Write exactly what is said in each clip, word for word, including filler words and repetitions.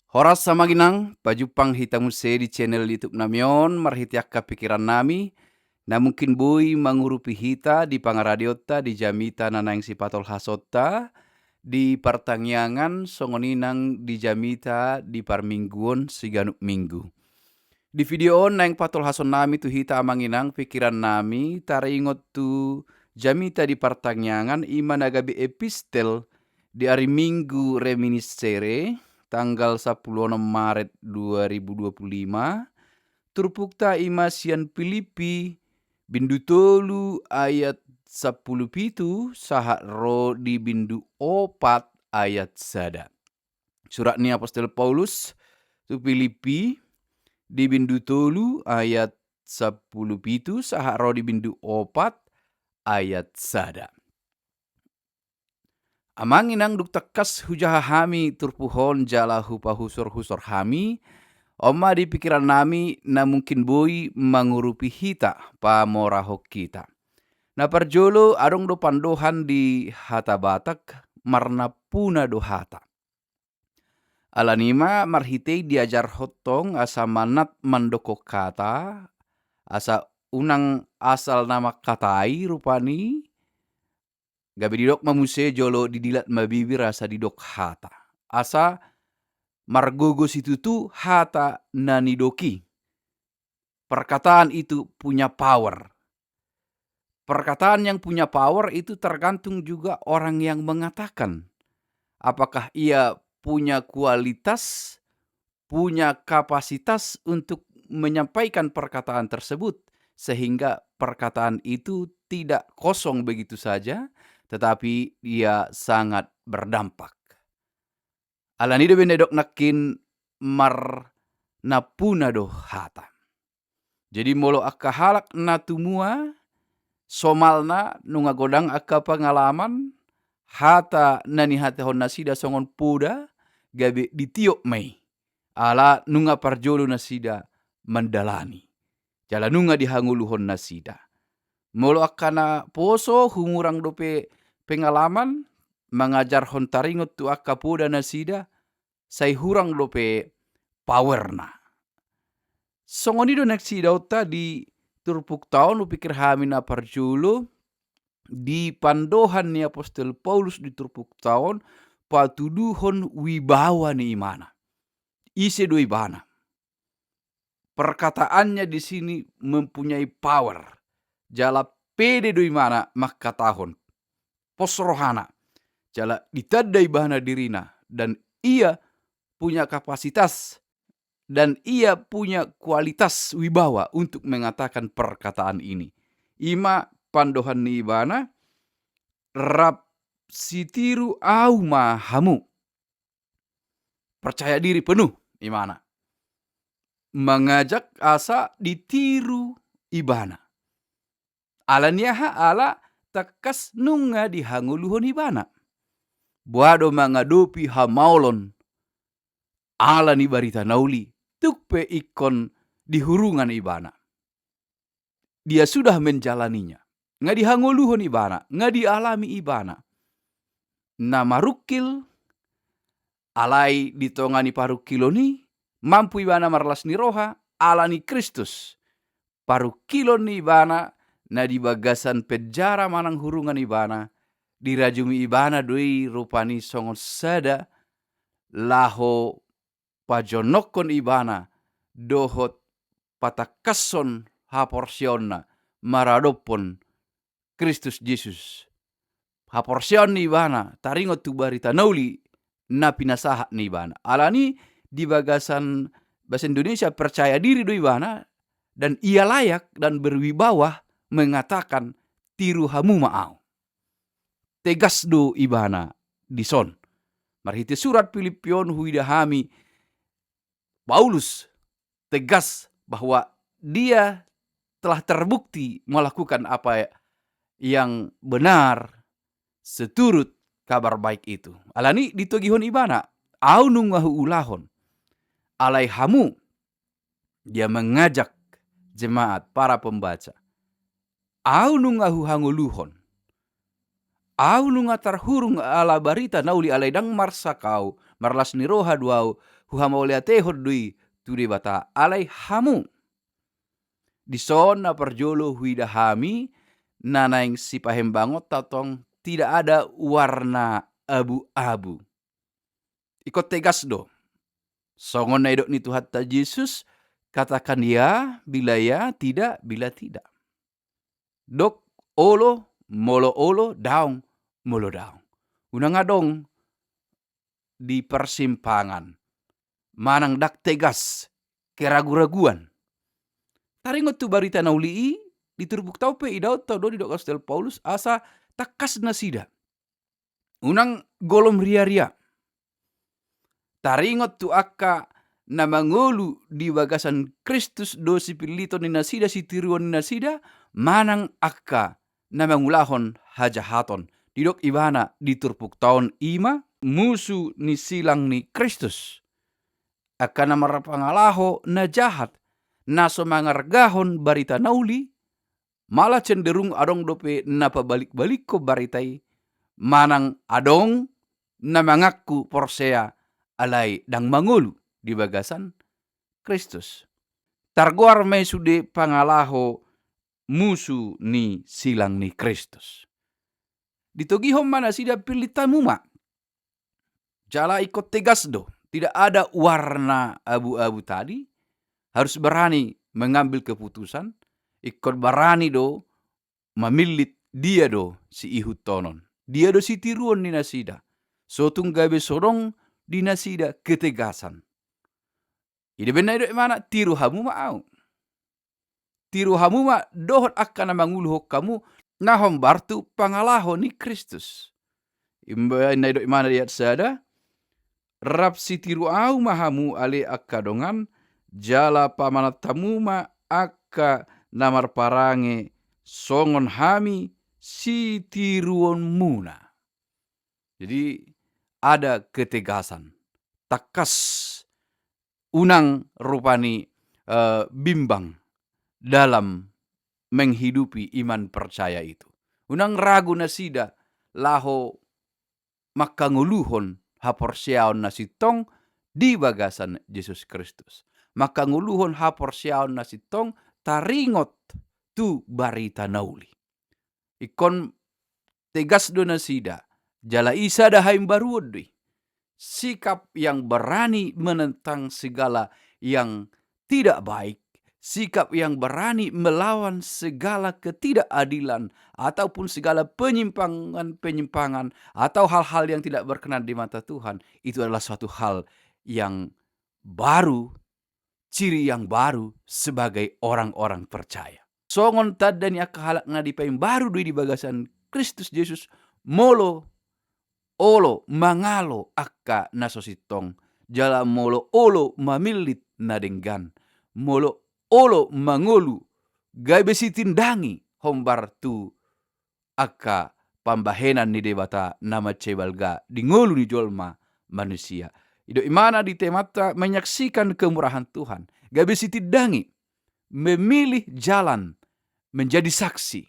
Horas amang inang, pajumpang hita muse di channel YouTube nami on, marhite angka pikiran nami, na mungkin boi mangurupi hita di pangaradeonta di jamita na naeng sipatolhasonta, di partangiangan songon i nang di jamita di parmingguon siganup minggu. Di video on naeng patolhason nami tu hita amang inang pikiran nami taringot tu jamita di partangiangan i ma na gabe epistel di ari Minggu Reminiscere, tanggal sampulu onom Maret dua ribu dua puluh lima, turpukta i ma sian Pilippi, bindu tolu ayat sampulu pitu, sahat ro di bindu opat ayat sada. Surat ni Apostel Paulus tu Pilippi, di bindu tolu ayat sampulu pitu, sahat ro di bindu opat ayat sada. Amang inang, dung tangkas hujaha hami turpuk on jala hupahusor-husor hami, on ma di pikiran nami na mungkin boi mangurupi hita, pamorahon hita. Na parjolo, adong do pandohan di hata Batak, marnampuna do hata. Alani i ma marhite i diajarhon tong asa manat mandok hata, asa unang asal na mangkatai rupani, gabe didok ma muse jolo didilat ma bibir asa didok hata. Asa margogo situtu hata na nidok i. Perkataan itu punya power. Perkataan yang punya power itu tergantung juga orang yang mengatakan. Apakah ia punya kualitas, punya kapasitas untuk menyampaikan perkataan tersebut, sehingga perkataan itu tidak kosong begitu saja, tetapi ia sangat berdampak. Alani i do umbahen didok nangkin marnampuna do hata. Jadi molo angka halak na tumua, somalna nunga godang angka pengalaman, hata na nihatahon nasida songon poda, gabe ditiop ma i. Ala nunga parjolo nasida mandalani. Jala nunga dihangoluhon nasida. Molo angka na poso humurang dope pengalaman, mangajarhon taringot tu angka poda nasida, sai hurang dope powerna. Songon i do na sidaonta di turpukta on, hupikir hami na parjolo, di pandohan ni Apostel Paulus di turpukta on, patuduhon wibawa ni ibana. Ise do ibana? Perkataannya di sini mempunyai power. Jala pede do ibana mangkatahon. Pos rohana. Jala ditanda ibana dirina. Dan ia punya kapasitas. Dan ia punya kualitas wibawa untuk mengatakan perkataan ini. I ma pandohan ni ibana, rap sitiru au ma hamu. Percaya diri penuh ibana. Mangajak asa ditiru ibana. Alani aha? Ala tangkas nunga dihangoluhon ibana. Boha do mangadopi hamaolon ala ni barita na uli, tung pe ingkon dihurungan ibana. Dia sudah menjalaninya. Nga dihangoluhon ibana, nga dialami ibana. Na marungkil, alai di tonga ni parungkilon i, mampu ibana marlas ni roha, ala ni Kristus. Parungkilon ni ibana, na di bagasan penjara manang hurungan ibana, dirajumi ibana do i rupani songon sada, laho pajonokhon ibana, dohot patangkashon haporseaonna maradophon Kristus Jesus. Haporseaon ni ibana, taringot tu barita na uli, na pinasahat ni ibana. Alani di bagasan bahasa Indonesia, percaya diri do ibana, dan ia layak dan berwibawa mengatakan, tiru hamu ma au. Tegas do ibana dison. Marhite surat Pilippi on huida hami, Paulus tegas bahwa dia telah terbukti melakukan apa yang benar seturut kabar baik itu. Alani ditogihon ibana, au nunga huulahon. Alai hamu, dia mengajak jemaat, para pembaca. Au nunga huhangoluhon. Au nunga tarhurung ala barita na uli, alai ndang marsakau Marlas ni roha do ahu, huhamauliatehon do i tu Debata. Alai hamu, dison na parjolo huida hami na naeng sipahembangonta tong, tidak ada warna abu-abu. Ingkon tegas do. Songon na nidok ni Tuhanta Jesus, katakan ya bila ya, tidak bila tidak. Dok olo molo olo, daong molo daong. Unang adong di persimpangan manang ndang tegas, keragu-raguan. Taringot tu barita na uli i, di turpukta on pe idaonta do, didok apostel Paulus, asa tangkas nasida. Unang golom riaria. Taringot tu angka na mangolu di bagasan Kristus do sipilliton ni nasida, sitiruon ni nasida, manang angka na mangulahon hajahaton. Didok ibana di turpukta on, i ma musu ni silang ni Kristus. Angka na marpangalaho na jahat, na so mangargahon barita na uli, malah cenderung adong dope na pabalik-balikkon barita i, manang adong na mangaku porsea alai ndang mangolu di bagasan Kristus. Targoar ma i sude pangalaho, musu ni silang ni Kristus. Ditogihon ma nasida, pillit hamu ma. Jala ingkon tegas do, tidak ada warna abu-abu tadi, harus berani mengambil keputusan, ingkon barani do mamillit dia do siihuthon on, dia do sitiruon ni nasida. So tung gabe so adong di nasida ketegasan. Ida baen na nidok ibana, tiru hamu ma ahu. Tiru hamu ma dohot angka na manguluhon hamu, na hombar tu pangalaho ni Kristus. Ida baen na nidok ibana di ayat sada, rap sitiru ahu ma hamu ale angka dongan, jala pamanat hamu ma angka na marparange songon hami sitiruonmuna. Jadi ada ketegasan, tangkas, unang rupani, eh, bimbang dalam menghidupi iman percaya itu. Unang ragu nasida laho mangkangoluhon haporseaon na sintong di bagasan Jesus Kristus. Mangkangoluhon haporseaon na sintong taringot tu barita na uli. Ingkon tegas do nasida, jala i sada haimbaruon do i. Sikap yang berani menentang segala yang tidak baik, sikap yang berani melawan segala ketidakadilan ataupun segala penyimpangan-penyimpangan atau hal-hal yang tidak berkenan di mata Tuhan, itu adalah suatu hal yang baru, ciri yang baru sebagai orang-orang percaya. Songon tanda ni angka halak na dipaimbaru do i di bagasan Kristus Jesus, molo olo mangalo angka na so sintong, jala molo olo mamillit na denggan, molo olo mangolu gabe sitindangi hombar tu angka pambahenan ni Debata na mansai balga di ngolu ni jolma manusia. Didok ibana di temanta, menyaksikan kemurahan Tuhan, gabe sitindangi, memilih jalan menjadi saksi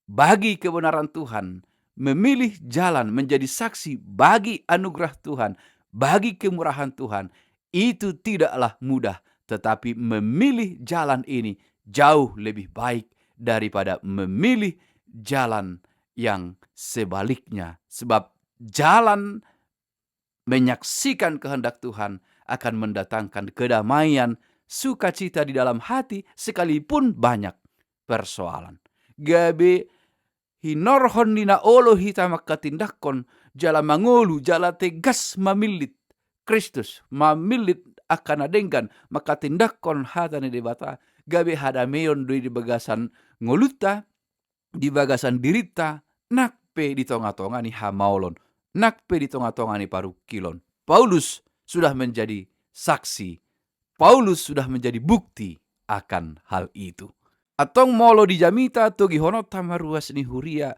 bagi kebenaran Tuhan, memilih jalan menjadi saksi bagi anugerah Tuhan, bagi kemurahan Tuhan, itu tidaklah mudah, tetapi memilih jalan ini jauh lebih baik daripada memilih jalan yang sebaliknya. Sebab jalan menyaksikan kehendak Tuhan akan mendatangkan kedamaian, sukacita di dalam hati, sekalipun banyak persoalan. Gabe hinorhon ni na olo hita manghatindanghon jala mangolu, jala tegas mamillit Kristus, mamillit angka na denggan, manghatindanghon hata ni Debata, gabe hadameion do i di bagasan ngolunta, di bagasan dirinta, nang pe di tonga-tonga ni hamaolon, nang pe di tonga-tonga ni parungkilon. Paulus sudah menjadi saksi, Paulus sudah menjadi bukti akan hal itu. Antong molo di jamita togihononta ma ruas ni huria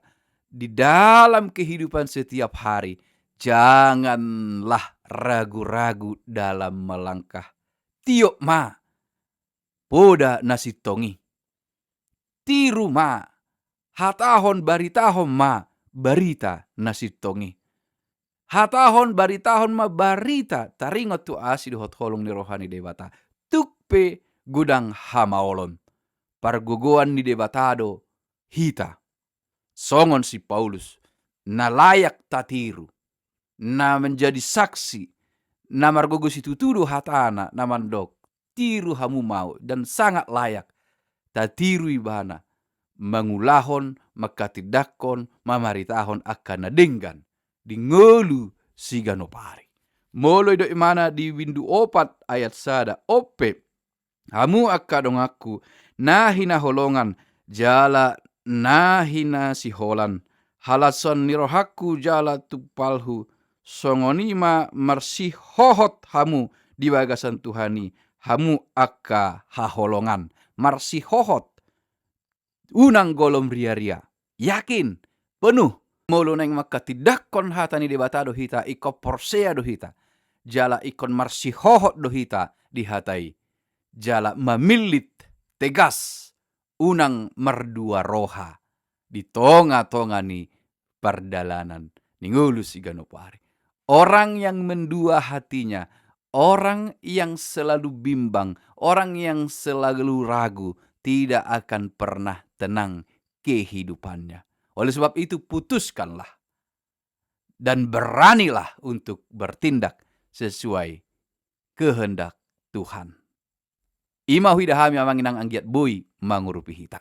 di dalam kehidupan setiap hari, janganlah ragu-ragu dalam melangkah. Tiop ma poda na sintong i. Tiru ma, hatahon, baritahon ma barita na sintong i. Hatahon, baritahon ma barita taringot tu asi dohot holong ni roha ni Debata. Tung pe godang hamaolon, pargogoan ni Debata do hita. Songon si Paulus, na layak tatiru, na menjadi saksi, na margogo situtu do hatana, na mandok, tiru hamu ma au, dan sangat layak tatiru ibana, mangulahon, mangkatindangkon, mamaritahon angka na denggan di ngolu siganup ari. Molo didok ibana di bindu opat ayat sada, on pe, hamu angka donganku, na hinaholongan, jala na hinasiholan, halasan ni rohangku jala tumpalhu, songon i ma marsihohot hamu di bagasan Tuhan i, hamu angka haholongan. Marsihohot, unang golom riaria. Yakin, penuh. Molo naeng mangkatindangkon hata ni Debata do hita, ingkon porsea do hita, jala ingkon marsihohot do hita di hata i, jala mamillit, tegas, unang mardua roha di tongatonga ni pardalanan ni ngolu siganup ari. Orang yang mendua hatinya, orang yang selalu bimbang, orang yang selalu ragu, tidak akan pernah tenang kehidupannya. Oleh sebab itu, putuskanlah dan beranilah untuk bertindak sesuai kehendak Tuhan. I ma huida hami, amang inang, anggiat boi mangurupi hita.